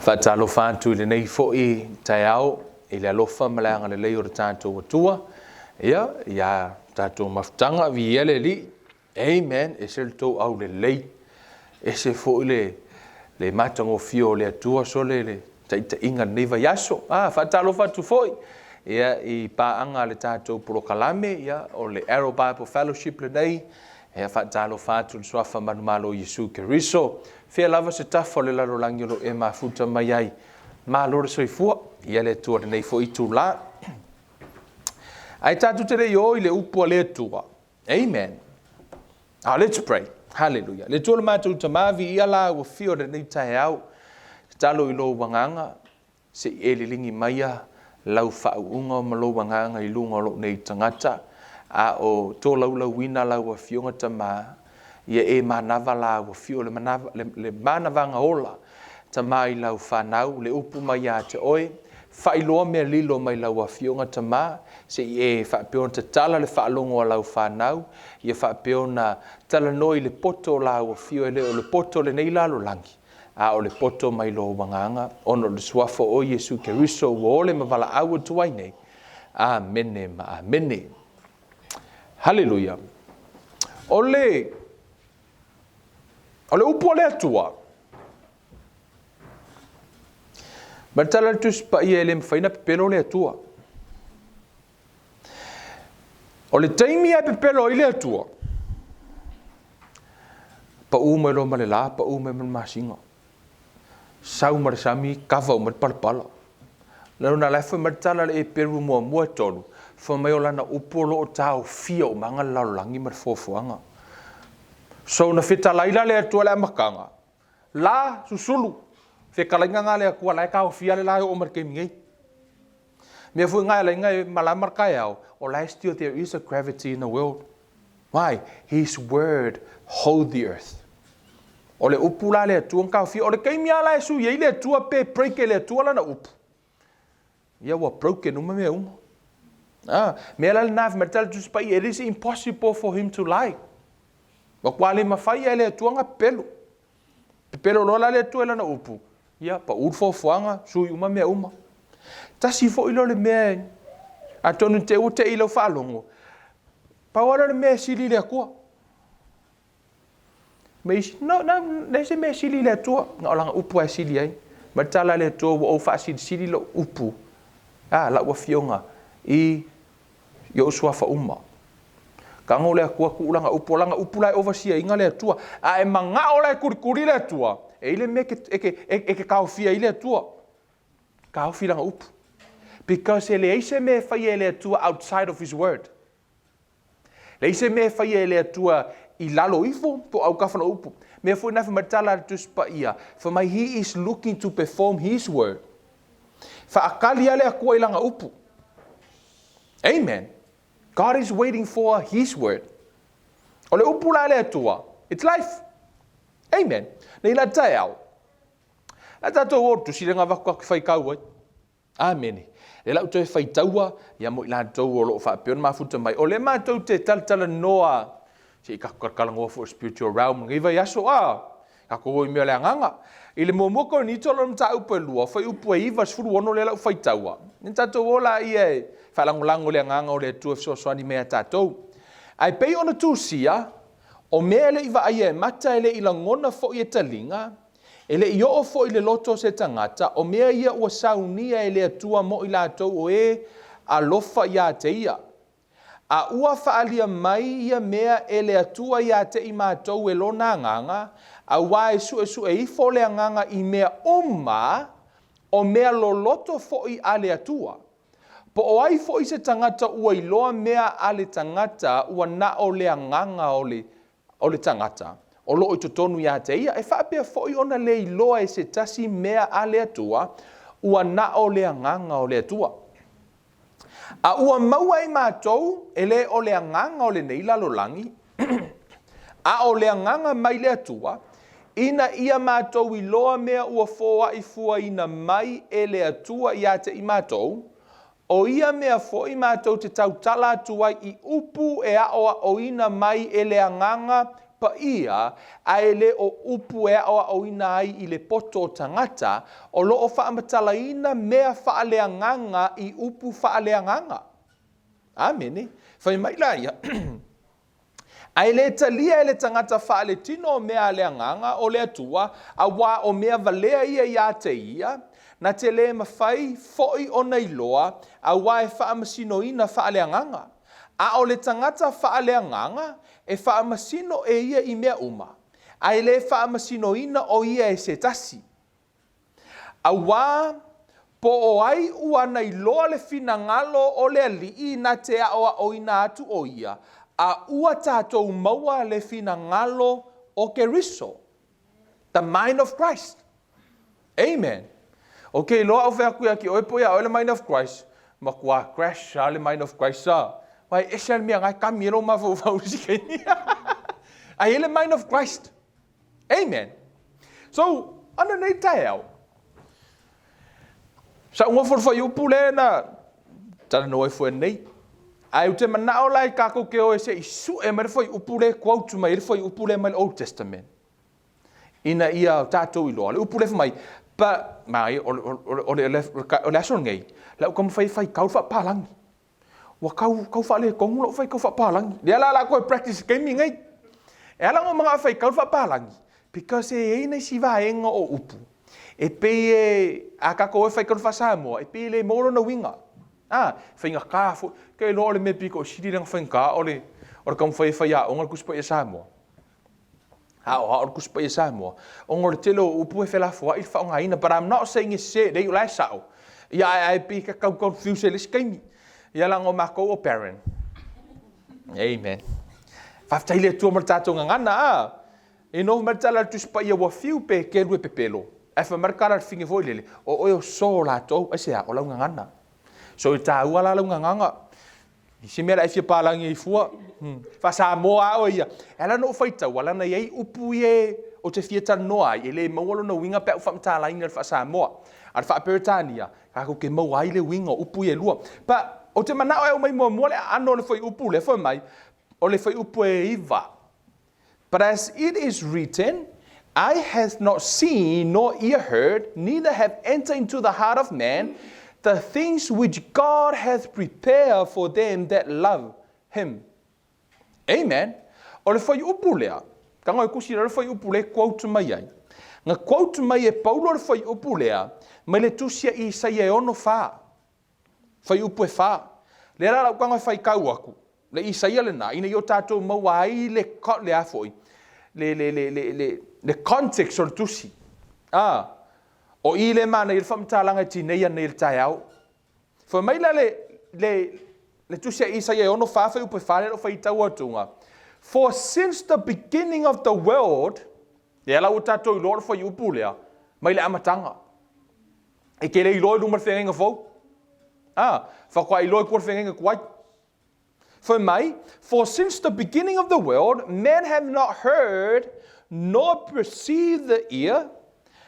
Faatalofa atu i lenei foi taeao i le alofa ma le agalelei o le tatou Atua. Ia, ia tatou mafutaga, viia le Alii. Amen. Ese le tou aulelei. Ese foi le, le matagofie o le Atua sole le taitaiga i lenei vaiaso. Ah, faatalofa atu foi ia, i paaga a le tatou polokalame, ia, o le Arrow Bible Fellowship lenei. Ia, faatalofa atu i le suafa manumalo o Iesu Keriso. Fea lava se tafa o le lalolagi o lo o e mafuta mai ai. Malo le soifua. Ia le Atua i lenei foi itulā. Ae tatou te le i o i le upu a le Atua. Amen. Ah, let's pray. Hallelujah. Le Atua le matou Tama, viia la ua fio lenei taeao. Tatalo i lou agaga, se i e liligi maia lau faauuga ma lou agaga i luga o lou nei tagata, a o tolaulauina lau Afioga Tama, ia e manava la ua fio le, manava, le, le manavaga ola Tama i lau fanau, le upu mai ia te oe, faailoa mea lilo mai lau Afioga Tama, se i e faapea ona tatala le faalogo a lau fanau, ia faapea ona talanoa i le poto o lau Afio, e le o le poto o lenei lalolagi, a o le poto mai lou agaga, ona o le suafa o Iesu Keriso ua ole ma valaau atu ai nei. Amene ma amene. Haleluia. O le O le upu a le Atua, ma le tala a le Tusi Paia e le mafai ona pepelo le Atua. O le taimi e pepelo ai le Atua, pau mai loa ma le la, pau mai ma le masina. Sau ma le sami, kava uma le palapala. Lona la e fai mai le tala a le Eperu muamua e tolu, fai mai o lana upu o lo o taofia umaga le lalolagi ma le foafoaga. So na fetalai la le Atua i le amataga, la susulu, fetalaiga na a le Atua la e taofia le la e oo mai le taimi nei. Mea foi na e ala ai na e malama le taeao, o la e still there is a gravity in the world. Why? His word hold the earth. O le upu la a le Atua na taofia. O le taimi lava la e sui ai le Atua pe break e le Atua lana upu, ia ua broken uma mea uma. Ah, mea la lena fai mai le tala Tusi Paia, it is impossible for him to lie. Ua matua le mafai e le Atua na pepelo. Pepelo loa la le Atua i lana upu, ia pau le foafoaga, sui uma mea uma. Tasi foi lea o le mea, atonu te ua te i lau faalogo, pau lava lea o le mea e sili i le Atua. Ma isi, no, no, leai se mea e sili i le Atua, na o lana upu lava e sili ai. Ma le tala a le Atua, ua ou faasilisili lou upu, a, lau afioga, i i ou suafa uma. Tago le Atua tuu lana upu, o lana upu la e ovasiaina le Atua. A e manao la e kulikuli le Atua, e i le mea e te, e, e te taofia ai le Atua. Taofi lana upu. Because e leai se mea e faia e le Atua outside of His word. Leai se mea e faia e le Atua i lalo ifo po o autafa o upu. Mea foi na fai mai le tala a le Tusi Paia, fai mai He is looking to perform His word. Faakali lava le Atua i lana upu. Amen. God is waiting for His word. O le upu la a le Atua, it's life. Amen. Nei la taeao. La tatou o tusi le ngavaku ka whai kau ai. Amene. Le lau toe faitaua, ia mo i latou o loo faapea ona mafuta mai. O lea matou te talatalanoa, se i tatou talatalanoa foi spiritual realm lenei vaiaso, a, tatou o i mea o le agaga. I le muamua Korinito lona mataupu e lua, fuaiupu e 96 lea lau faitaua. Ia tatou o laia e faalagolago i le agaga o le Atua e fesoasoani mai ia tatou. Ae pei ona tusia, o mea e le i vaaia e mata e le i lagona foi e taliga, E le i oo foi i le loto o se tagata, o mea ia ua saunia e le Atua mo i latou o e alofa iā te ia. A ua faaalia mai ia mea e le Atua iā te i matou e Lona Agaga, auā e suesue ifo le Agaga i mea uma, o mea loloto foi a le Atua. Po o ai foi se tagata ua iloa mea a le tagata ua na o le agaga o le o le tagata o lo o i totonu iā te ia, e faapea foi ona le iloa e se tasi mea a le Atua, ua na o le Agaga o le Atua. A ua maua e matou, e le o le agaga o lenei lalolagi, a o le Agaga mai le Atua, ina ia matou iloa mea ua foai fuaina mai e le Atua iā te i matou, O ia mea foi matou te tautala atu ai i upu e aʻoaʻoina mai e le Agaga. Paia, a e le o upu e aʻoaʻoina ai i le poto o tagata, o lo o faamatalaina mea faaleagaga i upu faaleagaga. Amene. Fai mai la ia, A e le talia e le tagata faaletino o mea a le Agaga o le Atua, auā o mea valea ia iā te ia, na te lē mafai foʻi ona iloa, auā e faamasinoina faaleagaga. A o le tagata faaleagaga, e faamasino e ia i mea uma, a e lē faamasinoina o ia e se tasi. Auā, po o ai ua na iloa le finagalo o le Alii na te aʻoaʻoina atu o ia, a ua tatou maua le finagalo o Keriso. The mind of Christ. Amen. Ok, loa au fai atu ia te oe po ia oe le mind of Christ, matua crash lava le mind of Christ a. Aua e ese lava le mea na e kami ai lou mafaufau i si taimi. Ae i ai le mind of Christ. Amen. So, ana nei taeao, sa ou nofo i le fuaiupu lea na talanoa ifo ai nei. Ae ou te manao la i tatou te o e se i sue mai le fuaiupu lea e quote mai ai le fuaiupu lea mai le Old Testament. Ina ia tatou iloa. Le upu lea fai mai, pa, ma, o, o, o, o, le, o le aso lenei, la ou taumafai e faitau le faapalagi. Ua tau, tau faaletonu lau faitau faapalagi. Lea la o le a toe practice i le taimi lenei. E ala ona ou manao e faitau le faapalagi, because e i ai nisi vaega o upu, e pei e, a tatou o e faitau i le faa-Samoa, e pei e le maua lona uiga. A, faigata foi. Ou te iloa o le mea pito sili lea ona faigata o le, o le taumafai e faiaoga le Tusi Paia Samoa. Aoao le Tusi Paia Samoa, ona o le tele o upu e felafoai le faaaogaina, but I'm not saying e sese, leai o la e sao. Ia ae ae pei e tau confuse ai le isi taimi. Ia leaga o matou o parent. Amen. Faafetai i le Atua mo le tatou gagana, a. E nofo mai le tala a le Tusi Paia ua fiu pe kelu e pepelo. Ae fai mai le tala a le fine foi lele, o oe o so o latou, aisea? O lau gagana. So e taua la lau gagana. I se mea la e fia palagi ai fua. Faa-Samoa lava oe ia. E ala ona ou faitaua, leaga e i ai upu ia ou te fia talanoa ai, e le maua lona uiga pe a ou faamatalaina i le faa-Samoa. A o le faa-Peretania, tatou te maua ai le uiga o upu ia e lua. But, ou te manao e aumai muamua le aano o le fuaiupu lea, fai mai, o le fuaiupu e 9. But as it is written, Eye hath not seen, nor ear heard, neither have entered into the heart of man, the things which God hath prepared for them that love him. Amen. O le fuaiupu lea, tago e tusi le fuaiupu lea e quote mai ai. Na quote mai e Paulo le fuaiupu lea mai le tusi a Isaia e 64. Fuaiupu e fa. Lea la lau tago e faitau atu, le Isaia lena, ina ia o tatou maua ai le, le a foi, le, le, le, le, le, le context o le tusi. A, o i le manaia le faamatalaga e tinei anei i le taeao. Fai mai la le, le, le tusi a Isaia e 64 fuaiupu e fa lea o faitau atuga. For since the beginning of the world, lea la ua tatou iloa o le fuaiupu lea, mai le amataga. E te le iloa i luma le feagaiga fou. A, faatoa iloa i tua le feagaiga tuai. Fai mai, For since the beginning of the world, men have not heard, nor perceived the ear,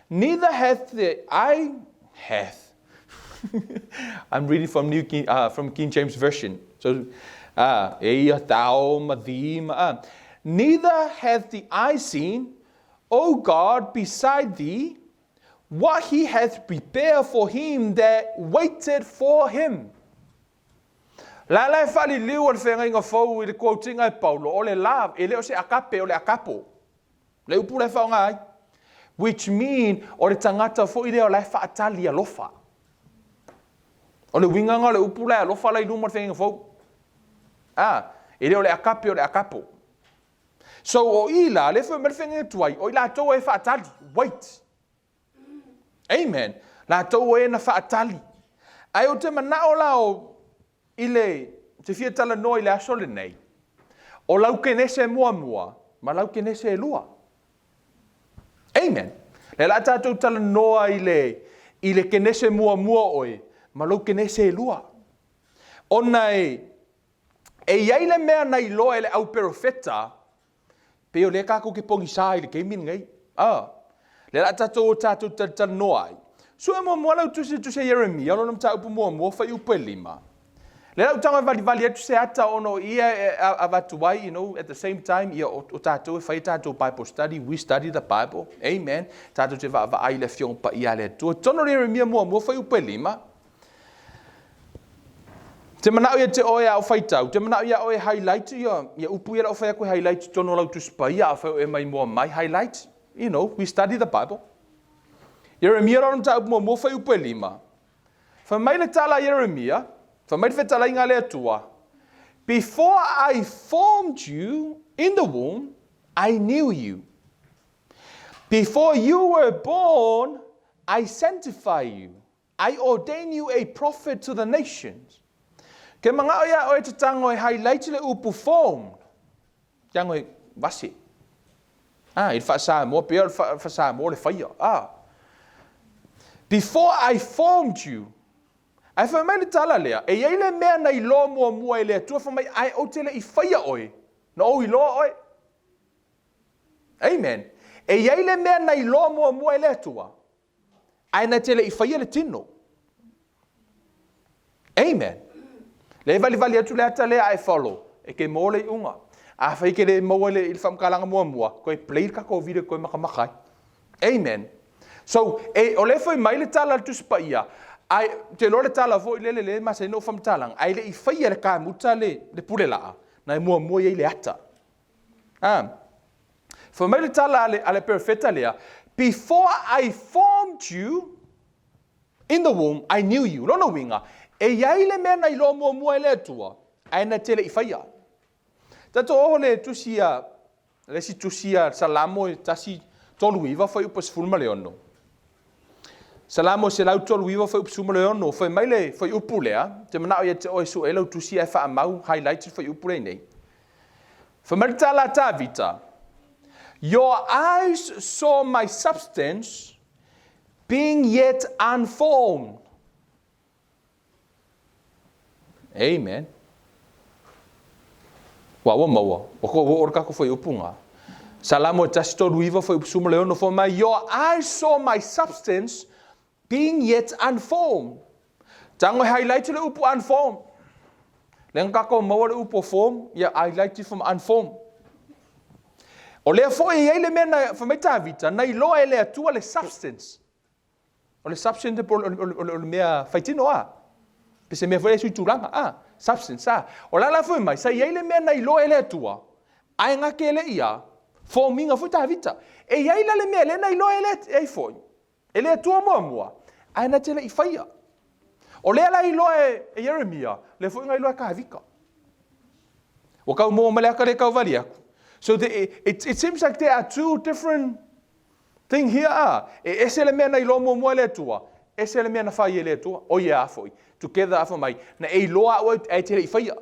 neither hath the eye hath. I'm reading from New King, from King James Version. So, e ia thou ma thee ma. Neither hath the eye seen, O God, beside thee, What he hath prepared for him that waited for him. La la e faaliliu o le feagaiga fou i le quotinga e Paulo, o le love, e le o se agape, o le agapo. Le upu la e faaaoga ai. Which mean, o le tagata foi lea o la e faatali alofa. O le uiga o le upu la e alofa la i luma o le feagaiga fou. Ah, e le o le agape, o le agapo. So o i la, lea foi mai le feagaiga tuai, o i latou e faatali, wait. Amen. Latou e na faatali. Ae ou te manao la o i le, te fia talanoa i le aso lenei, o lau kenese muamua ma lau kenese e lua. Amen. Lea la tatou talanoa i le, i le kenese muamua oe ma lou kenese e lua. Ona e, E i ai le mea na iloa e le au perofeta, pei o lea tatou te pogisa i le taimi lenei. A, lea la tatou o tatou talatalanoa ai. Sue muamua lau tusi, tusi a Ieremia, lona mataupu muamua, fuaiupu e lima. Lea la ou tago e valivali atu se ata ona o ia e avatu ai, you know, at the same time, ia, o tatou e fai a tatou Bible study, we study the Bible, amen, tatou te vaavaai i le Afioga Paia a le Atua. Totonu o le Ieremia muamua, fuaiupu e 5, Te manao ia te oe a o faitau, te manao ia oe highlight ia, ia upu ia la o fai aku highlight totonu o lau Tusi Paia, a fai o e mai mua mai, highlight, you know, we study the Bible. Ieremia lona mataupu muamua, fuaiupu e 5, Fai mai le tala a Ieremia, fai mai le fetalaiga a le Atua, Before I formed you in the womb, I knew you. Before you were born, I sanctify you. I ordain you a prophet to the nations. Ke mangao iā oe te tango e highlight le upu formed. Tango e vase. Ah, i le faa-Samoa, pea o le faa-Samoa le faia. Ah. Before I formed you. Ae fai mai le tala lea, e i ai le mea na iloa muamua e le Atua, fai mai, ae ou te le i faia oe, na ou iloa oe. Amen. E i ai le mea na iloa muamua e le Atua, ae na te le i faia le tino. Amen. Le valivali atu le ata lea ae follow, e ke maua le iuga. Afai ke le maua le, i le faamatalaga muamua, koe play le tatou video koe makamaka ai. Amen. So, e, o le foi mai le tala a le Tusi Paia, ae te iloa le tala foi lele le masani ona ou faamatalaga, ae le i faia le kamuta le, le pule laa, na e muamua i ai le ata. Ah. Fai mai le tala a le, a le perofeta lea, Before I formed you in the womb, I knew you. Lona uiga, e i ai le mea na iloa muamua e le Atua, ae na te le i faia. Tatou oho le tusi a, le isi tusi a Salamo e 139 fuaiupu 16. Salamo 139 fuaiupu 16, fai mai le fuaiupu lea, te manao ia te oe sue lau tusi ae faamau highlight le fuaiupu lenei. Fai mai le tala a Tavita, Your eyes saw my substance being yet unformed. Amen. Ua ua maua. Ua ko ua ora kako foi upunga. Salamo e 139 foi upu suma le ono foi mai, Your eyes saw my substance being yet unformed. Tango e highlight le upu unformed. Le nga kako maua le upu o form, ia highlight i from unformed. O lea foi e iai le mea na fai mai Tavita, na iloa e le Atua le substance. O le substance po o le mea faitino a. Pe se mea foi e sui tulaga a. Substance a. O la la foi mai, sa iai le mea na iloa e le Atua, ae nga ke le ia, forminga foi Tavita. E iai la le mea le na iloa e le ai foi. E le Atua muamua, ae na te le i faia. O lea la iloa e, e Ieremia, lea foi na iloa e Kavika. Ua kau moa ma le aka le kau vali aku. So the, it, it seems like there are two different thing here. Ah. E ese le mea na iloa muamua e le Atua, ese le mea na fai e le Atua. O ia a foi. Together a mai. Na e iloa au e te le i faia.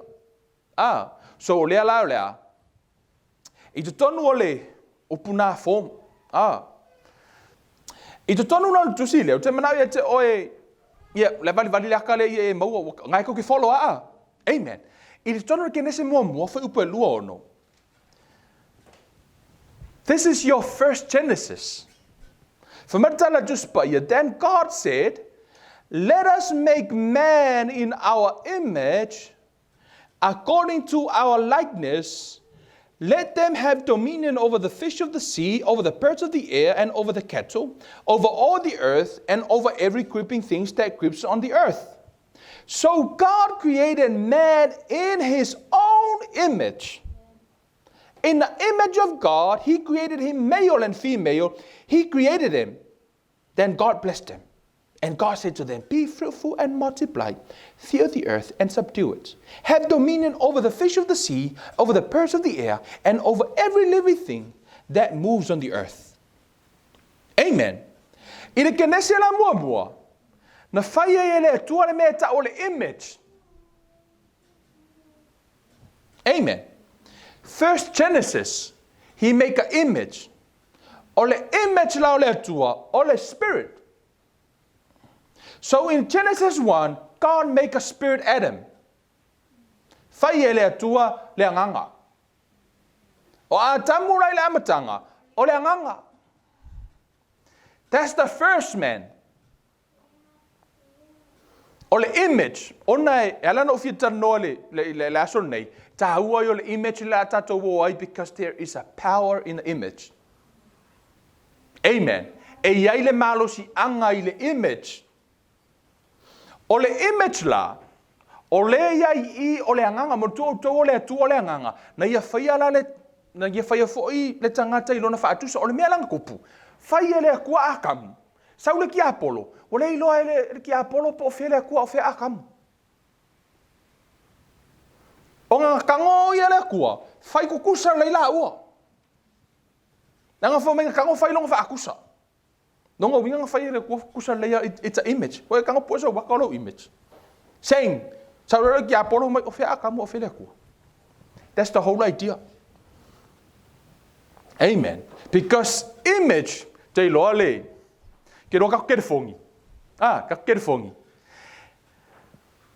Ah. So o lea la o lea. I totonu o le upu nā form. Ah. I totonu la o le tusi lea, ou te manao ia te oe, ia, le valivali le aka lea ia e maua, ua, ngai kou ke follow aa. Amen. I totonu o le Kenese muamua, fuaiupu e 26. This is your first Genesis. Fai mai le tala a Tusi Paia, Then God said, Let us make man in our image, According to our likeness, let them have dominion over the fish of the sea, over the birds of the air, and over the cattle, over all the earth, and over every creeping thing that creeps on the earth. So God created man in his own image. In the image of God, he created him male and female. He created him. Then God blessed them. And God said to them, Be fruitful and multiply, fill the earth and subdue it. Have dominion over the fish of the sea, over the birds of the air, and over every living thing that moves on the earth. Amen. I le Kenese la muamua, na fai ai e le Atua le mea e ta'u o le image. Amen. First Genesis, he make a image. O le image la o le Atua, o le spirit. So in Genesis 1, God make a spirit Adam. Fai e le Atua le agaga. O Atamu la i le amataga, o le agaga. That's the first man. O O le image, ona e ala ona ou fia talanoa i le, le aso lenei, taua ia o le image le a tatou o ai because there is a power in the image. Amen. E i ai le malosiaga i le image. O le image la, o lea i ai i i o le agaga, manatua outou o le Atua o le agaga, na ia faia la le, na ia faia foi le tagata i lona faatusa. O le mea la na tupu, fai e le Atua Atamu, sau le tiapolo, ua le iloa e le, le tiapolo po o fea le Atua o fea Atamu. Ona na tago ia le Atua, fai tutusa lelei laua. Leaga fai mai na tago fai lona faatusa. Lona uiga na fai e le Atua tutusa lelei lava, it's a image. Ua e tago pue sau ata o lou image. Same. Sau loa le tiapolo mai, o fea Atamu a o fea le Atua. That's the whole idea. Amen. Because image, te iloa le, ke iloa tatou telefoni. Ah, tatou telefoni.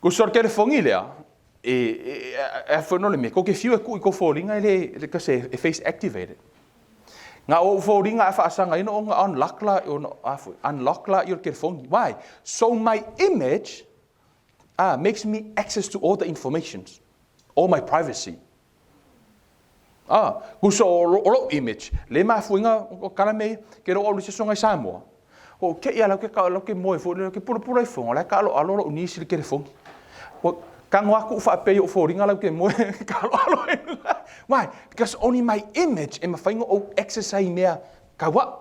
Kusa o le telefoni lea, e, e, e, a foi no le mea, kou te fiu e tuu i kou foliga e le, because e face activated. Na o ou foliga a faasagaina ona unlock la, ona, a foi, unlock la i o le telefoni. Why? So my image makes me access to all the informations, all my privacy. Ah, kusa o, o lou image, le mafuiga o kala me ke lo alu se songa i Samoa. O ke ia lau ke ka lau ke moe fo le ke pula pula i fonga la ka alo alo lo ni si le telefoni. O kango aku fa pe o foringa lau ke moe ka alo alo. Why? Because only my image e mawhainga o access ai mea kaua.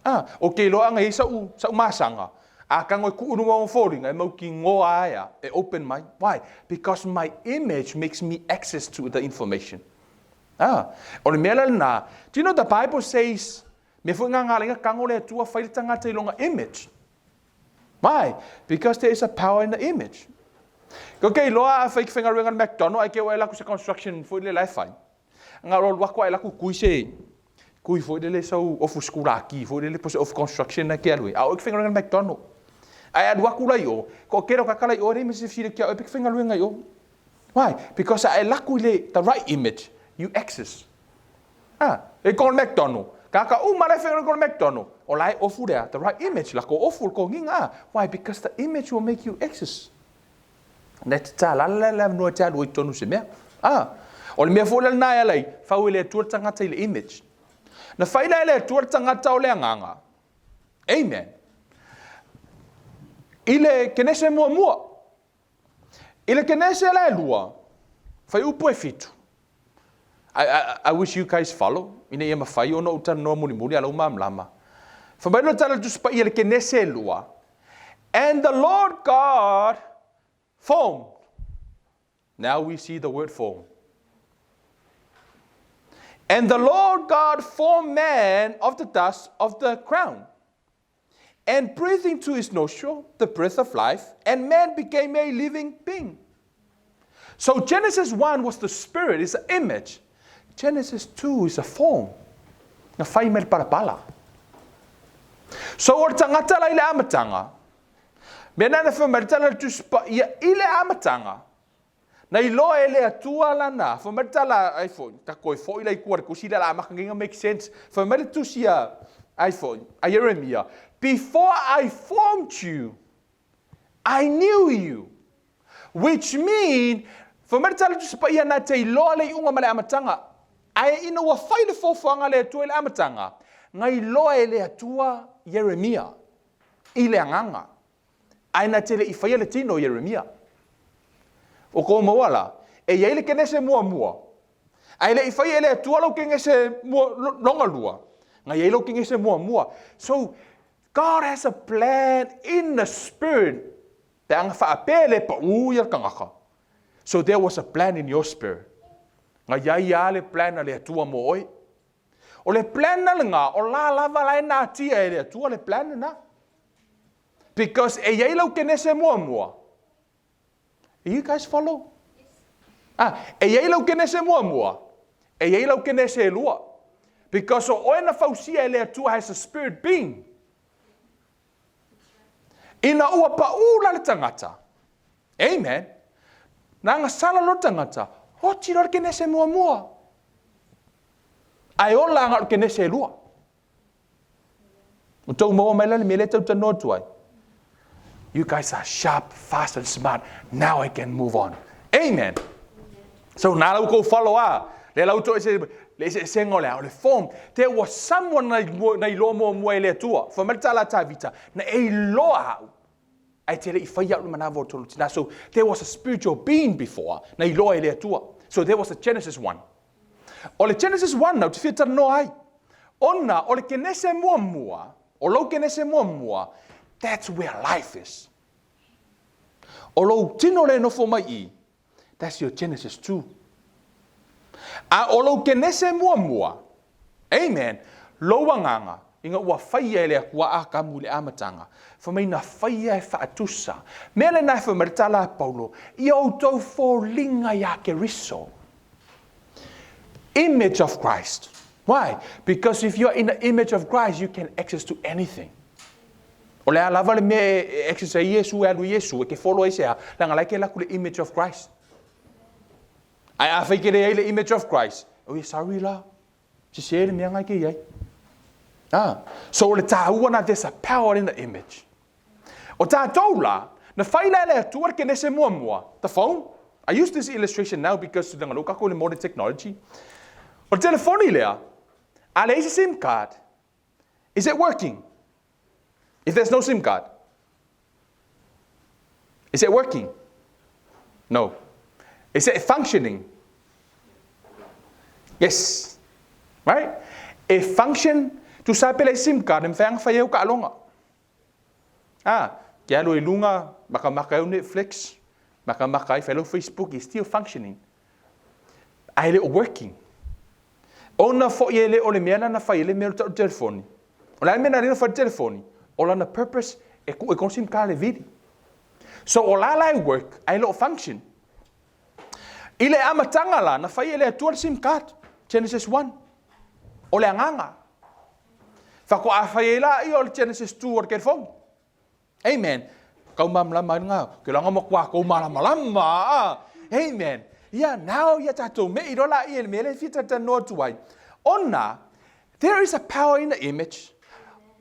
Ah, o ke loa anga i sa u sa u masanga. A kango e kuu runga o foliga e mau ki ngoa aia e open mai. Why? Because my image makes me access to the information. Ah, o le mea la lena, do you know the Bible says, mea foi ngā ngā kango le Atua whai le tangata i longa image. Why? Because there is a power in the image. Ko kei loa a whai ki whaingaruenga le McDonald, ai ke oe laku se construction foi le lai whai. Nga ro alu aku ae laku kui se kui foi lele sau ofu skulaki foi lele po se ofu construction na ke alu ai. A o ke whaingaluenga le McDonald. Ae alu aku la i o, ko kero ka kala i o rei me se whiri kia oe pe ke whaingaluenga i o. Why? Because ae laku i le the right image, you access. Ah, e ko le McDonald. Ka ka uma le whaingaluenga ko le McDonald. O la e ofu lea, the right image, la ko ofu ko nginga. Ah. Why? Because the image will make you access. Na te tā la la la noa te alu i tonu se mea. Ah, o le mea foi la lena e ala ai, fau e le Atua le tagata i le image. Na fai la e le Atua le tagata o le agaga. Amen. I le Kenese muamua. I le Kenese la e lua, fai upu e fitu. I, I, I wish you guys follow, ina ia mawhai ona ou talanoa mulimuli ala u malamalama. Fai mai le tala le Tusi Paia i le Kenese e lua, And the Lord God formed. Now we see the word form. And the Lord God formed man of the dust of the ground and breathed into his nostril the breath of life, and man became a living being. So Genesis 1 was the spirit, it's an image. Genesis 2 is a form. Na whai mai le palapala. So o le tangata la i le amatanga, mea na whai mai le tala le Tusi Paia i le amatanga, na iloa e le Atua lana, whai mai le tala ai foi, ta koe foi la i kua le kusi le la amaka nginga make sense, whai mai le tusi a, ai foi, a Jeremia, before I formed you, I knew you. Which mean, fai mai le tala Tusi Paia na te iloa le iuga ma le amataga, ae ina ua fai le fuafuaga a le Atua i le amataga, na iloa e le Atua Ieremia i le agaga, ae na te le i faia le tino o Ieremia. O kou maua la, e i ai le kenese muamua, ae le i faia e le Atua lou kenese mua, longa lua, na i ai lou kenese muamua. So, God has a plan in the spirit Pe aga faapea e le paʻū ia le tagata. So there was a plan in your spirit. Na iai a le plan a le Atua mo oe. O le plan na lena, o la lava la e natia e le Atua le plan lena. Because e iai lau kenese muamua. You guys follow? Ah, e iai lau kenese muamua. E iai lau kenese e lua. Because o oe na fausia e le Atua has a spirit being. Ina ua paʻū la le tagata. Amen. Na agasala loa le tagata, oti loa le kenese muamua. Ae ola aga o le kenese e lua. Ua tou maua mai la le mea lea e tau talanoa atu ai. You guys are sharp, fast and smart. Now I can move on. Amen. So na lau kou follow a. Le lau to ese le ese esenga o le a, o le form. There was someone na na iloa muamua e le Atua. Fai mai le tala a Tavita, na e iloa au. Ae te le i fai au le manava o tolu tina. So there was a spiritual being before na iloa e le Atua. So there was a Genesis 1. O le Genesis 1 ou te fia talanoa ai. Ona o le Kenese muamua, o lou Kenese muamua, that's where life is. O lou tino le nofo mai i, that's your Genesis 2. A o lou Kenese muamua, amen, lou agaga, ina ua faia e le Atua Atamu i le amataga, fai mai na faia e faatusa. Mea lena e fai mai le tala a Paulo, ia outou foliga ia Keriso. Image of Christ. Why? Because if you are in the image of Christ, you can access to anything. O le a lava le mea e access ai Iesu, e alu i Iesu, e ke follow ai se a, leaga la e ke laku le image of Christ. Ae afai ke leai le image of Christ, oh yeah, sorry la, sese le mea ngai ke i ai. Ah, so o le tāua na, there's a power in the image. O tātou la, na whai la le Atua le kenese muamua, the phone. I use this illustration now because leaga lou kako le modern technology. O le telefoni lea, a leai se SIM card, is it working? If there's no SIM card, is it working? No. Is it functioning? Yes. Right? E function, tusa pe le SIM card, e mawhai anga whai au kaaloga. Ah, ke alu i luga, makamaka ai au Netflix, makamaka ai, fai lau Facebook, it's still functioning. Ae le o working. Ona foi e le o le mea lana fai e le mea o le tau telefoni. O le a le mea na le fai le telefoni, o lana purpose e ku e kono sim card e vili. So o la la e work, ae le o function. I le amataga la, na fai e le Atua le sim card, Genesis 1. O le agaga. Faatoa fai ai la ia o le Genesis 2 o le telefoni. Amen. Kau malamalama ai lena. Ke langa matua kou malamalama. Ah. Amen. Ia, now ia tatou me i lola ia le mea le fia talanoa atu ai. Ona, there is a power in the image.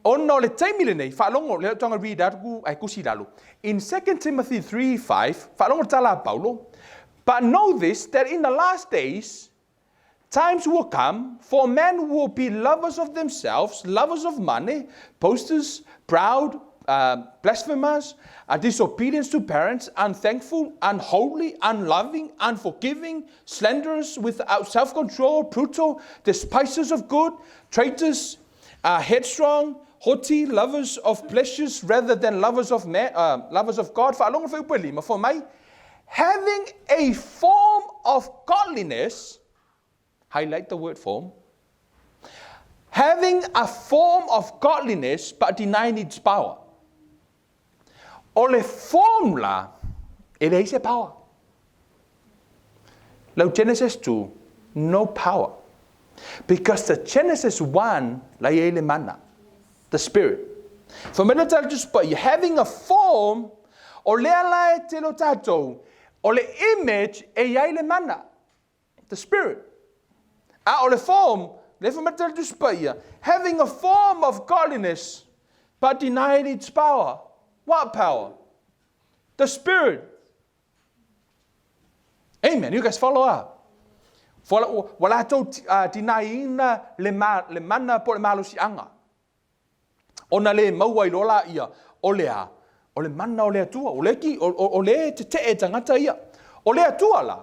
Ona o le taimi lenei, faalogo, lea tanga read atu ku ai kusi lalo. In 2 Timothy 3:5, faalogo le tala a Paulo, But know this, that in the last days, times will come for men will be lovers of themselves, lovers of money, boasters, proud, blasphemers, disobedient to parents, unthankful, unholy, unloving, unforgiving, slanderous, without self-control, brutal, despisers of good, traitors, headstrong, haughty, lovers of pleasures rather than lovers of man, lovers of God. Faalogo le fuaiupu e lima, fai mai, having a form of godliness, highlight the word form, having a form of godliness but denying its power. O le form la, e leai se power. Lau Genesis 2, no power. Because the Genesis 1, la i ai le mana, the spirit. Fai mai le tala Tusi Paia, having a form, o lea la e tele o tatou, o le image e i ai le mana, the spirit. A o le form, le fai mai le tala Tusi Paia, having a form of godliness, but denying its power. What power? The spirit. Amen. You guys follow up. Ua latou deny-ina le, ma, le mana po le malosiaga. Ona le maua i loa la ia, o le a? O le mana o le Atua. O le, ki, o, o, o le tetee tagata ia. O le Atua la.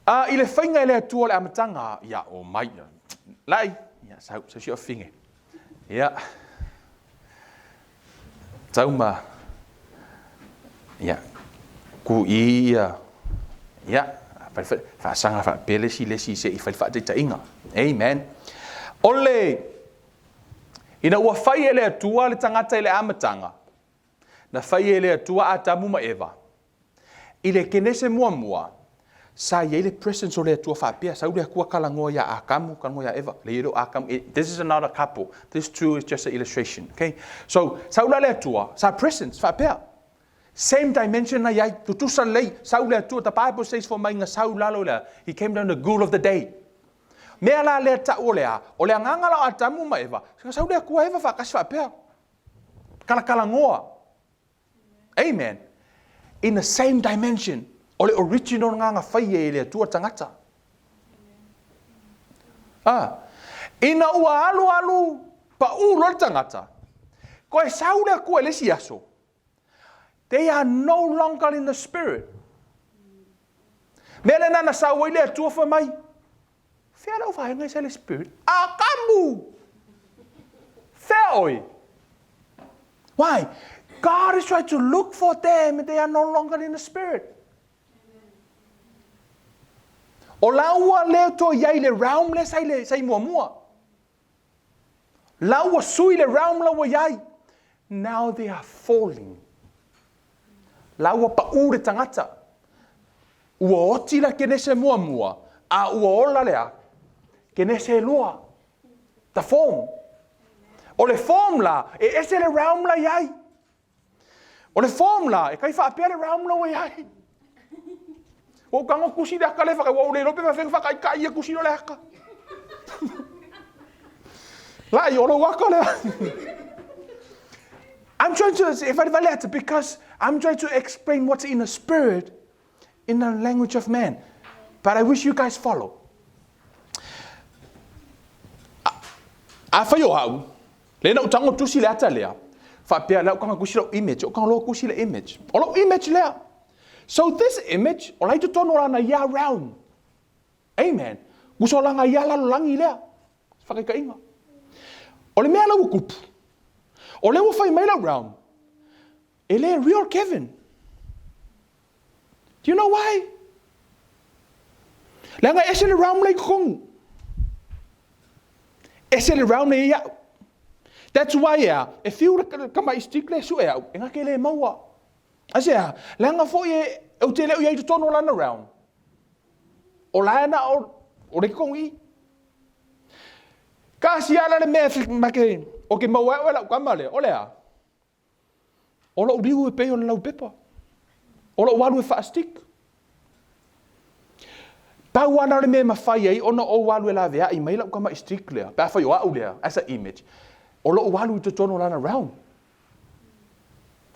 A i le faiga e le Atua o le amataga, ia o mai. Lai, ia sau, sau si o finge. Ia. Tau ma ia ku i ia ia faasaga faapea le isi le isi se i fai le faataitaiga. Amen. O le ina ua fai e le Atua le tagata i le amataga, na fai e le Atua Atamu ma Eva. I le Kenese muamua, sa i ai le presence o le Atua faapea, sau le Atua talanoa ia Atamu, talanoa ia Eva. Le i Atamu, this is another couple. This two is just an illustration, okay? So, sau la le Atua, sa presence faapea. Same dimension na iai, tutusa lelei, sau le Atua, the Bible says for mai nga sau lalo lea, he came down the cool of the day. Mea la lea tau o le a, o le agaga la o Atamu ma Eva, sau le Atua Eva faatasi faapea. Talatalanoa. Amen. In the same dimension. O le original lena na faia e le Atua tagata. Ah. Ina ua alualu paʻū loa le tagata, toe sau le Atua i le isi aso, They are no longer in the spirit. Mea lena na sau ai le Atua fai mai, Fea lau vaega i sa le spirit? Akamu! Fea oi? Why? God is trying to look for them and they are no longer in the spirit. O la ua le toe iai le realm le sai le sai muamua. La ua sui le realm la ua iai. Now they are falling. La ua paʻū le tagata. Ua oti la kenese muamua, a ua ola le a? Kenese e lua. The form. O le form la, e ese le realm la iai. O le form la, e kai faapea le realm la ua iai. Ua ou tago kusi le aka le whaka, ua ou le iloa pe faafefea ona whakaikai ia kusi lo le aka. Lai, o lou aka lea. I'm trying to, e valevale atu, because I'm trying to explain what's in the spirit in the language of man. But I wish you guys follow. Afai o au, lea na ou tago tusi le ata lea, faapea lea ou tago tusi lau image, ou tago loa tusi le image. O lou image lea. So this image, o la i totonu o lana ia realm. Amen. Uso lana ia lalolagi lea. Whakaikaiga. O le mea la ua kupu, o lea ua fai mai lau realm, e le real Kevin. Do you know why? Leaga e ese le realm la i totonu. Ese le realm le i au. That's why ea, e fiu le tamaʻi stick le sue au, e gake le maua. Aisea? Leaga foi e, ou te le o i ai i totonu o lana realm. O la e na o, o le totonu i. Kasi ala le mea ma ke, o ke maua e oe lau tama lea, o le a? O lou liu e pei o le laupepa. O lou alu e faa-stick. Pau lava na o le mea e mafai ai ona ou alu e laveai mai lau tamaʻi stick lea, pe afai o au lea, as a image, o lou alu i totonu o lana realm.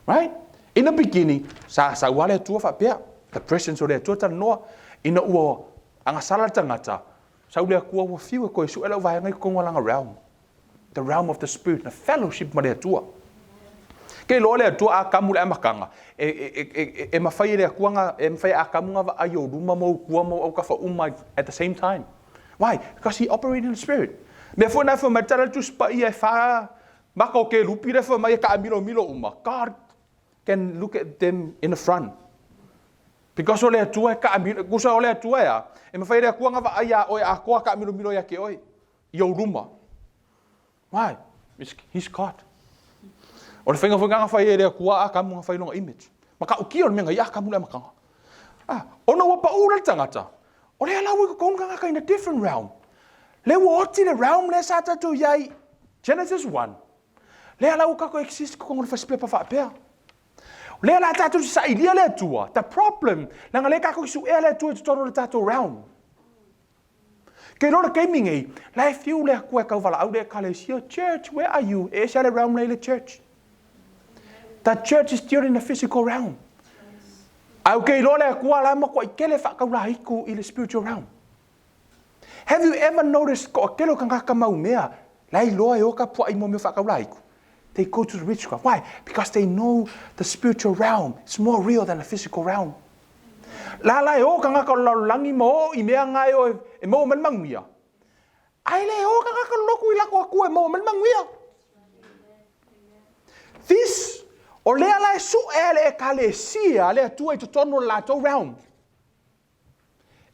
Right? In the beginning, sa sau lava le Atua faapea, the presence o le Atua talanoa, ina ua agasala le tagata, sau le Atua ua fiu e toe sue lau vaega i totonu o lana realm. The realm of the spirit, na fellowship ma le Atua. Ke iloa le Atua a kamu le amataga, e, e, e, e, e mafai e le Atua na, e mafai e Akamu na vaai ou luma ma ou tua ma ou autafa uma at the same time. Why? Because he operate in the spirit. Mea foi na fai mai tala le Tusi Paia e wha maka o kerupi le fai mai e kaamilomilo uma. God can look at them in the front. Because o le Atua e kaamilo, kusa o le Atua e a, e mafai e le Atua na vaai iā oe atoa kaamilomilo ia te oe. I ou luma. Why? He's God. O le faiga foi na fai e le Atua Atamu na fai lona image. Matautia o le mea na i Atamu le amataga. Ah, ona ua paʻū la le tagata, o lea la ua i totonu tagata in a different realm. Lea ua oti le realm lea sa tatou i ai Genesis 1. Lea la ua tatou exist i totonu o le fasipepa faapea. Lea la tatou te sailia le Atua. The problem, leaga lea tatou te suea le Atua i totonu o le tatou realm. Kei iloa le taimi nei, la e fiu le Atua e tauvalaau le Ekalesia, Church, where are you? E ese lava le realm la i le church. The church is still in the physical realm. Ae ou te iloa le Atua la e matuai tele faataulaitu i le spiritual realm. Have you ever noticed toatele o tagata mau mea la e iloa e o tapuai mo mea faataulaitu? They go to the witchcraft. Why? Because they know the spiritual realm is more real than the physical realm. La la e o tagata o le lalolagi ma o i mea nga e o e maua mai le manuia. Ae le o tagata o le lotu i latou Atua e maua mai le manuia. This, o lea la e sue a le Ekalesia le Atua i totonu o le latou realm.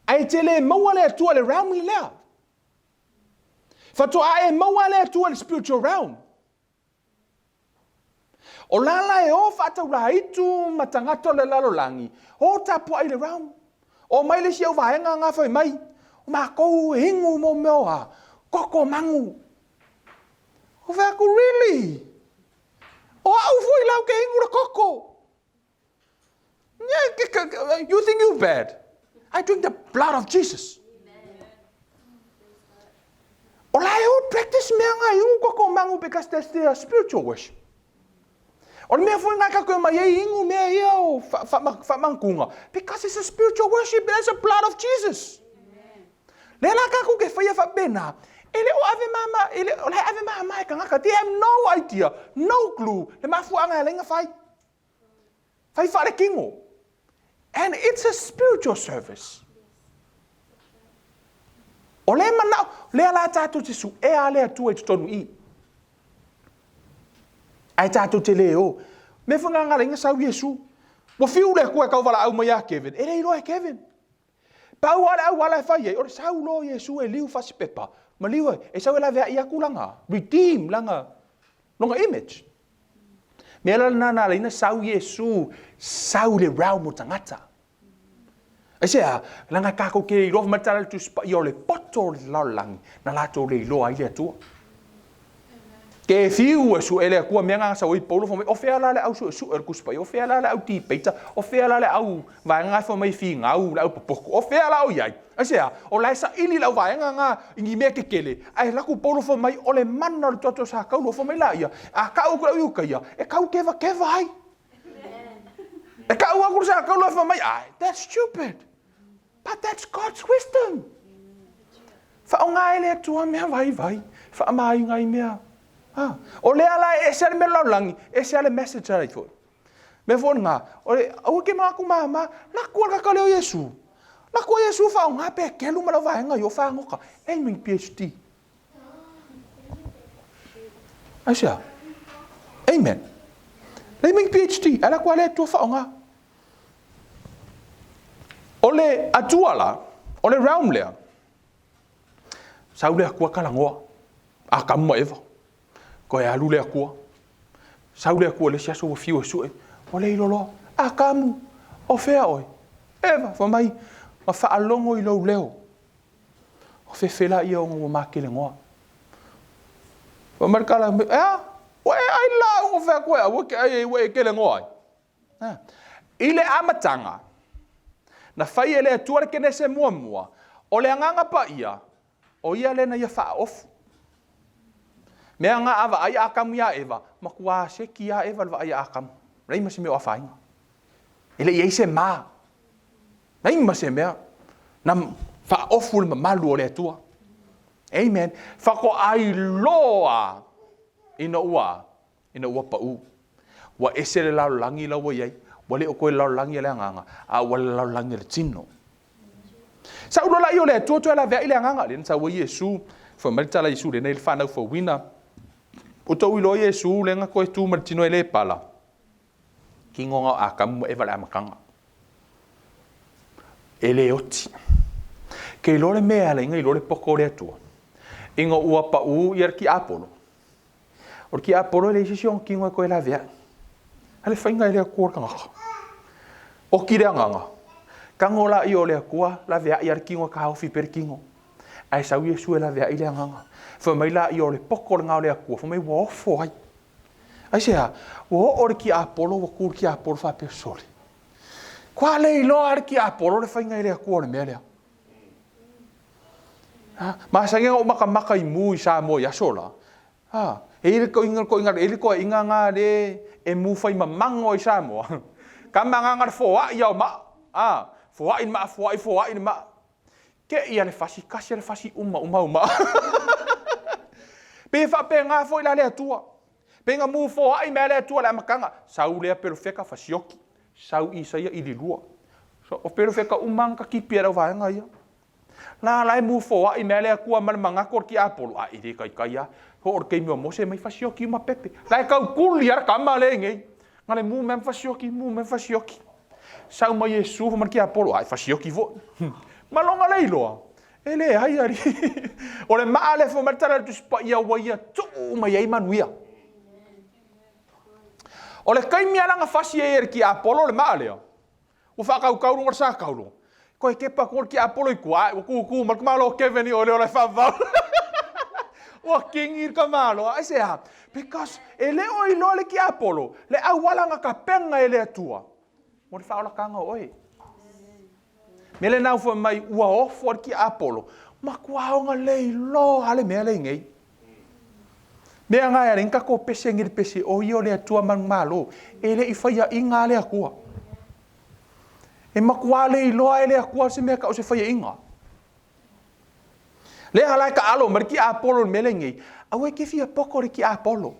Ae te le maua le Atua i le realm lea. Faatoa e maua le Atua i le spiritual realm. O la la e o faataulaitu ma tagata o le lalolagi, o tapuai i le realm. O mai le isi au vaega nga fai mai, o makou e inu mo mea o a, koko magu. Ou fai atu, really? O au foi la ou te inu le koko. You think you bad? I drink the blood of Jesus. O la e o practice mea nga i u koko mangu because that's their spiritual worship. O le mea foi lena tatou te omai ai inu mea ia o faamanatunga, because it's a spiritual worship, that's the blood of Jesus. Lea la tatou te faia faapena, e le o ave mama, e le o la e ave mama e tagata, they have no idea, no clue, le mafuaaga e ala ai ona fai. Fai faaletino. And it's a spiritual service. O le manao, lea la tatou te suea le Atua i totonu i. Ae tatou te le o. Mea foi na ala sau Iesu. Ua fiu le Atua e tauvalaau mai ia Kevin. E le iloa e Kevin. Pau lava le auala e fai ai, o le sau loa o Iesu e liu fasipepa, ma liu ai, e sau e laveai atu lana redeem, lana, lona image. Mea la lena na ala ai ona sau Iesu, sau i le realm o tagata. Aisea? Leaga tatou te le iloa, fai mai le tala a le Tusi Paia, o le poto o le lalolagi na latou le iloa ai le Atua. Ke fiu e sue le Atua mea na sau ai Paulo fai mai, o fea la le au suesue o le Tusi Paia, o fea la le au tipeita, o fea la le au vaega na e fai mai finau, le au popoto, o fea la o i ai? Aisea? O la e saili le au vaega na i ni mea kekele, ae alu atu Paulo fai mai, o le mana o le toto sa taulu, fai mai laia, a tau atu le au Iutaia, e tau kevakeva ai. E tau atu le sa taulu fai mai, ai, that's stupid. But that's God's wisdom. Faaaoga e le Atua mea vaivai, faamaina ai mea. Ha. O lea la e ese le mea lalolagi, ese le message ai foi. Mea foi lena, o le aua ke manatu mama, laku a le kaka lea o Iesu. Laku a Iesu faaaoga pe kelu ma lau vaega i o fagota. Ei ma ni PhD. Aisea? Amen. Leai ma ni PhD, ae laku a le Atua faaaoga. O le Atua la, o le realm lea, sau le Atua talanoa, Atamu ma Eva, toe alu le Atua, sau le Atua le isi aso ua fiu e sue, ua le iloa loa, Atamu, o fea oe? Eva, fai mai, na faalogo i lou leo, o fefe laia ona ua matelegoa. Fai mai le tala, e a? Ua e ai la ua fai atu e aua e te ai ai ua e kelegoa ai. I le amataga, na fai e le Atua le Kenese muamua, o le Agaga Paia, o ia lea na ia faaofu. Mea na a vaai Atamu iā Eva, matua seki lava Eva i le vaai a Atamu. Leai ma se mea o afaina. E le i ai se ma. Leai ma se mea. Na faaofu le mamalu o le Atua. Amen. Faatoa iloa ina ua ina ua pau. Ua ese le lalolagi la ua i ai, ua le o toe lalolagi a le agaga, a ua le lalolagi a le tino. Sau loa laia o le Atua toe laveai le agaga, lea na sau ai Iesu, fai mai le tala a Iesu lea na i le fanau fauina. Ua tou iloa Iesu lea na toe tu ma le tino e le pala, tino na o Atamu ma Eva i le amataga. E le oti. Ke iloa le mea e ala ai ona iloa le poto o le Atua, ina ua pau ia le tiapolo, O le tiapolo e leai se isi ona tino e toe laveai. A le faiga e le Atua o le tagata. Oti le agaga. Tago laia o le Atua laveai a le tino e taofi pea le tino. Ae sau Iesu e laveai le agaga. Fai mai laia o le poto lena o le Atua, fai mai ua ofo ai. Aisea? Ua oo le tiapolo ua tu le tiapolo faapea, sole. Kua le iloa le tiapolo le faiga e le Atua o le mea lea. Masani ona ou makamaka i mu i Samoa i aso la. E i ai le toeaina, e i ai le toeaina na le e mu fai mamago ai Samoa. Kama agaga le foai a o maa. Foai le maa, foai, foai le maa. Te i a le fasi, tasi a le fasi uma uma au maa. Pei e faapena foi la le Atua. Pei na mu foai mai le Atua i le amataga. Sau lea pelofeka fasioki. Sau Isaia ili lua. O pelofeka uma na takipi e lau vaega ia. La la e mu foai mea le Atua ma le manatu o le tiapolo, a e le taitai a. Ho o le taimi o Mose mai fasioki uma pepe. La e taukuli a le tama le nei. Na le mu mea fasioki, mu mea fasioki. Sau mai Iesu ma le tiapolo, a e fasioki foi. Ma longa le iloa. E leai alii. O le maa lea fai mai le tala a le Tusi Paia ua ia tuu mai ai manuia. O le taimi lava na fasi ai e le tiapolo le maa lea, ua faatautau luga o le sa taulo, toe kepa atu le tiapolo i tua, ua tutu mai le tamaloa Kevin i o le ola e faavavau. Ua kingi le tamaloa. Aisea? Because e le o iloa le tiapolo le auala na tapena e le Atua mo le faaolataga o oe. Mea lena ua fai mai ua ofo le tiapolo, matua aoga le iloa le mea lea i nei. Mea nga e ala ai ona pese ngi le pese o ia o le Atua manumalo. E le i faiaina lava le Atua. E matua le iloa e le Atua se mea tau o se faiaina. Lea la e taalo mai le tiapolo i le mea lenei, aua e te fia poto i le tiapolo.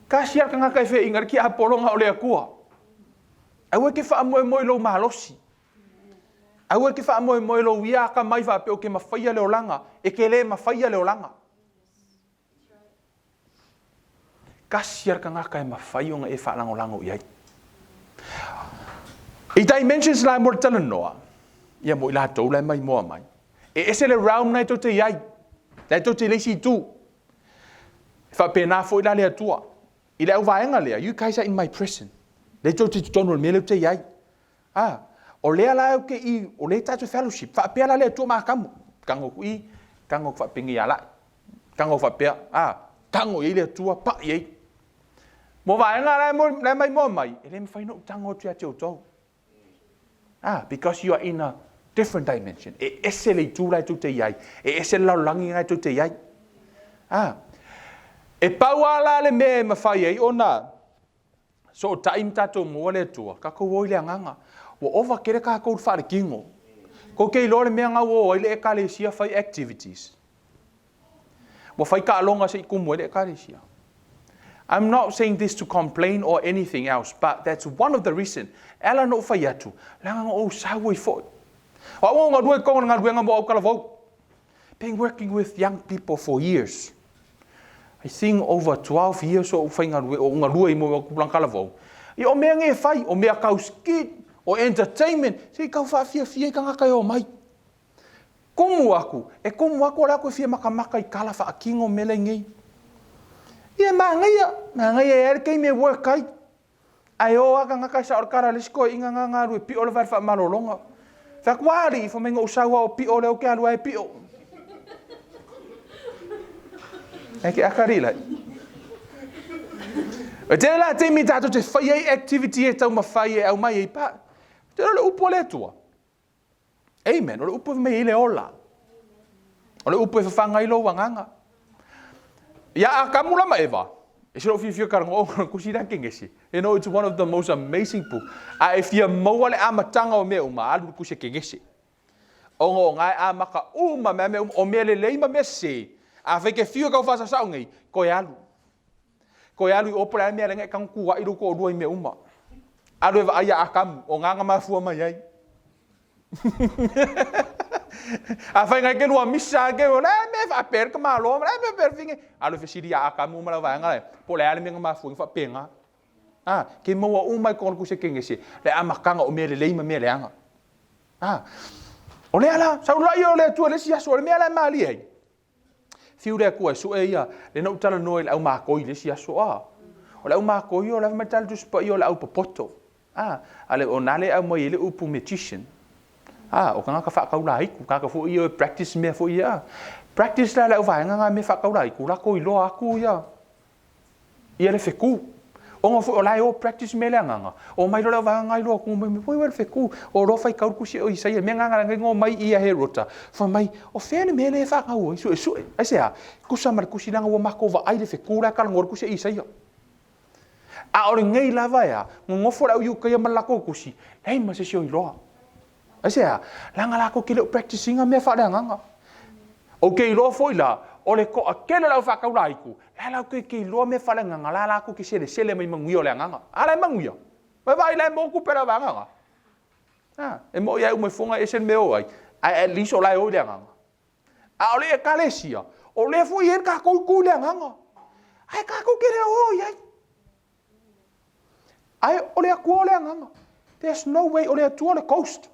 Tasi lava le tagata e faiaina ai le tiapolo na o le Atua. Aua e te faamoemoe i lou malosi. Aua e te faamoemoe i lou ia atamai faapea ou te mafaia le olaga. E te le mafaia le olaga. Tasi lava le tagata e mafai ona e faalagolago i ai. I dimensions la mo le talanoa, ia mo i latou la e maimoa mai. E ese le realm na e tou te i ai, la e tou te i le isi itu. E faapena foi la le Atua. I le auvaega lea, you guys are in my presence. Lea tou te i totonu o le mea lea ou te i ai. Ah, o lea la ou te i, o lea tatou fellowship. Faapea la le Atua ma Atamu. Tago atu i, tago atu faapenei ia lai. Tago faapea, ah, tago i ai le Atua, pai i ai. Mo vaega la e maimoa mai, e le mafai ona ou tago atu ia te outou. Ah, because you are in a different dimension. E ese le itu la e tou te i ai. E ese le lalolagi la e tou te i ai. Ah, e pau lava la le mea e mafai ai ona sootai ma tatou maua le Atua, tatou o i le agaga. Ua ova tele tatou i le faaletino. Tou te iloa le mea na ua o ai le Ekalesia fai activities. Ua fai taaloga se i tumu ai le Ekalesia. I'm not saying this to complain or anything else, but that's one of the reason. E ala ona ou fai atu, leaga na ou sau ai foi. O au o galue i totonu o le galuega mo autalavou. Been working with young people for years. I think over 12 years o ou faigalue, o ou galue i mo tupulaga talavou. Ia o mea nei e fai, o mea tau skit, o entertainment, se i tau faafiafia ai tagata e omai. Tumu aku, e tumu aku o le aku e fia makamaka i tala faatino mea lenei. Ia manaia, manaia e ai le taimi e work ai. Ae o lava tagata e sao le tala a le isi toeaina na galue pio le vale faamalologa. Fai atu, a alii, fai mai na ou sau lava o pio lea ou te alu ai e pio. E ke aka alii lai. E tele la taimi tatou te fai ai activity e taumafai e aumai ai pa. Te le upu a le Atua. Amen. O le upu e fai mai ai le ola. O le upu e fafaga ai lou agaga. Ia Atamu la ma Eva, e se lou fiafia talanoa ona o le tusi lea a Kenese. You know, it's one of the most amazing book. A e fia maua le amataga o mea uma, alu i le tusi a Kenese. Ona o na e amata uma mai mea uma, o mea lelei ma mea sese. Afai e te fiu e tau faasaosao nei, toe alu. Toe alu i o po o le a le mea e ala ai ona e tago tuuai lou toalua i mea uma. Alu e vaai ia Atamu, o na na mafua mai ai. Afai nai ke lua misa ke o le mea faapea le tamaloa ma le mea faapea le fine. Alu e fesili ia Atamu ma le vaega lea, po o le a le mea na mafua ai ona faapena. A, ke maua uma i totonu o le Tusi a Kenese le amataga o mea lelei ma mea leaga. A, o lea la, sau loa ia o le Atua i le isi aso, o le mea la e malie ai, Fiu le Atua e sue ia, lea na ou talanoa i le au makoi i le isi aso, a. O le au makoi o le mai tala Tusi Paia o le au popoto. A, a le, o na le aumai ai le upu magician. A, o tagata faataulaiku, tagata foi ia e practice mea foi ia. Practice la le au vaega na mea faataulaiku, latou iloa atu ia ia le fetu. Ona foi o la e o practice mea le agaga, omai loa le auvaega ngai loa tu mai, oi oi le fetu, o loa faitau le tusi o Isaia, mea nga ngai ngo mai ia Herota, fai mai, o fea le mea lea e faatau ai, suesue, aisea, tusa ma le tusi leaga ua matou vaai le fetu la e talanoa le tusi a Isaia. A o lenei lava ea, nonofo le au Iutaia ma le latou tusi, leai ma se isi o iloa. Aisea? Leaga latou te le o practice ina mea faaleagaga. Ou te iloa foi la, o le toatele o le aufaataulaitu, la latou te iloa mea faaleagaga, la latou te selesele mai manuia o le agaga. A la e manuia. Vai vaai la e maua tupe a le auvaega. A, e moi lava e uma ifo e ese le mea e o ai, ae at least o la e o i le agaga. A o le Ekalesia, o lea foi e i ai le tatou itu i le agaga, ae tatou te le o i ai. Ae o le Atua o le agaga. There's no way, o le Atua o le ghost.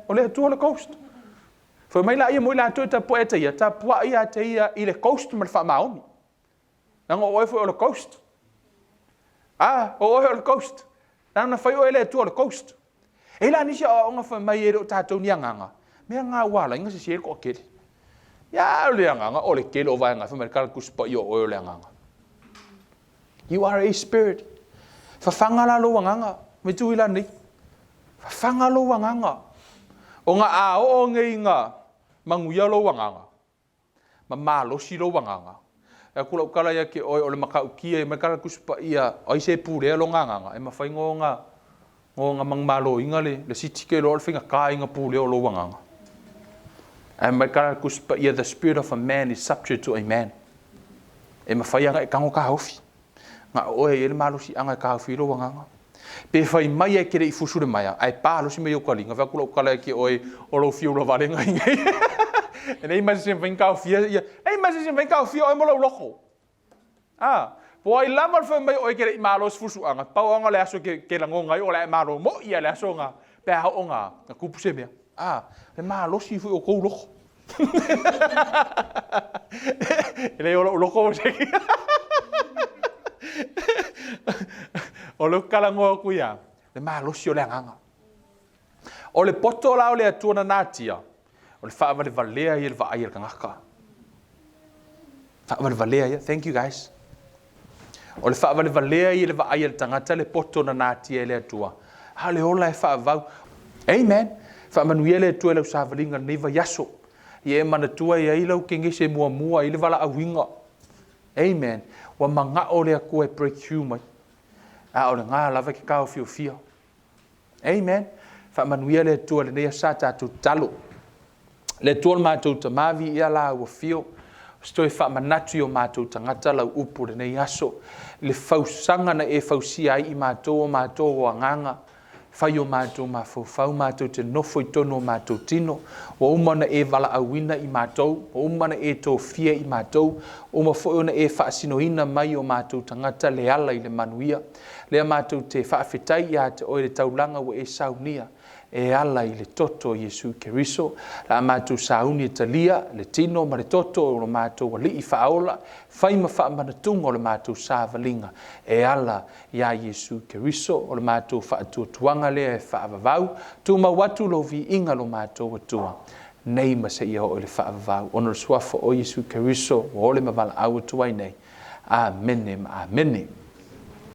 O le Atua o le ghost. Fai mai laia mo i latou e tapuai ia te ia, tapuai ia te ia i le ghost ma le faamaoni. Leaga o oe foi o le ghost. Ah, o oe o le ghost. Leaga na fai oe e le Atua o le ghost. E i la nisi aoaoga fai mai e le o tatou ni agaga, mea nga ua ala ai ona sese le toatele. Ia, o le agaga, o le tele o vaega fai mai le tala Tusi Paia o oe o le agaga. You are a spirit. Fafaga la lou agaga, mai tu i la nei. Fafaga lou agaga. O nga a oo nei nga manuia lou agaga. ma malosi lou agaga, e aku lau tala ia te oe o le matautia ia mai tala Tusi Paia o ai se pulea lona agaga e mafai ona ona manumaloina le le siti ke loa o le faigata ia ona pulea o lou agaga. Ae mai tala Tusi Paia the spirit of a man is subject to a man. E mafai ona e tago taofi. Na o oe e i ai le malosiaga e taofi ai lou agaga. Pe fai mai e te le i fusu le maea, ae palosi mai ou taliga, fai atu lau tala ia te oe o lou fiu vale ngai nei. E leai ma se isi e mafai ona taofia ia, leai ma se isi e mafai ona taofia oe ma lou loto. A, po o ai lava le fai mai o oe e te le i malosi fusuaga, pau lava o le aso e te, te lagona ai o le a e malo moi lava i le aso na, pe a oo na, na tupu se mea. A, le malosi foi o tou loto. E le o lou loto se O le talanoa atu ia, le malosi o le agaga. O le poto la o le Atua na natia, o le faavalevalea ia le vaai a le tagata. Faavalevalea ia. Thank you guys. O le faavalevalea ia le vaai a le tagata le poto na natia e le Atua. A o le ola e faavavau. Amen. Faamanuia le Atua i lau savaliga i lenei vaiaso. Ia e manatua e ai lau kenese muamua i le valaauina. Amen. Ua manao le Atua e breakthrough mai. A o lena lava e te taofiofia. Amen. Faamanuia le Atua i lenei aso sa tatou tatalo. Le Atua o le matou Tama, viia la ua fio. Se toe faamanatu i o matou tagata lau upu lenei aso. Le fausaga na e fausia ai i matou o matou o agaga, fai o matou mafaufau, matou te nofo i totonu o matou tino. Ua uma ona e valaauina i matou, ua uma ona e tofia i matou, ua uma foi ona e faasinoina mai i o matou tagata le ala i le manuia. Lea matou te faafetai ia te Oe i le taulaga ua e saunia e ala i le toto o Iesu Keriso. La a matou sauni e talia le tino ma le toto o lo matou Alii Faaola, fai ma faamanatuga o le matou savaliga e ala iā Iesu Keriso. O le matou faatuatuaga lea e faavavau, tumau atu Lou viiga lo matou Atua nei ma seia oo i le faavavau, ona o le Suafa o Iesu Keriso ua ole ma valaau atu ai nei. Amene ma amene.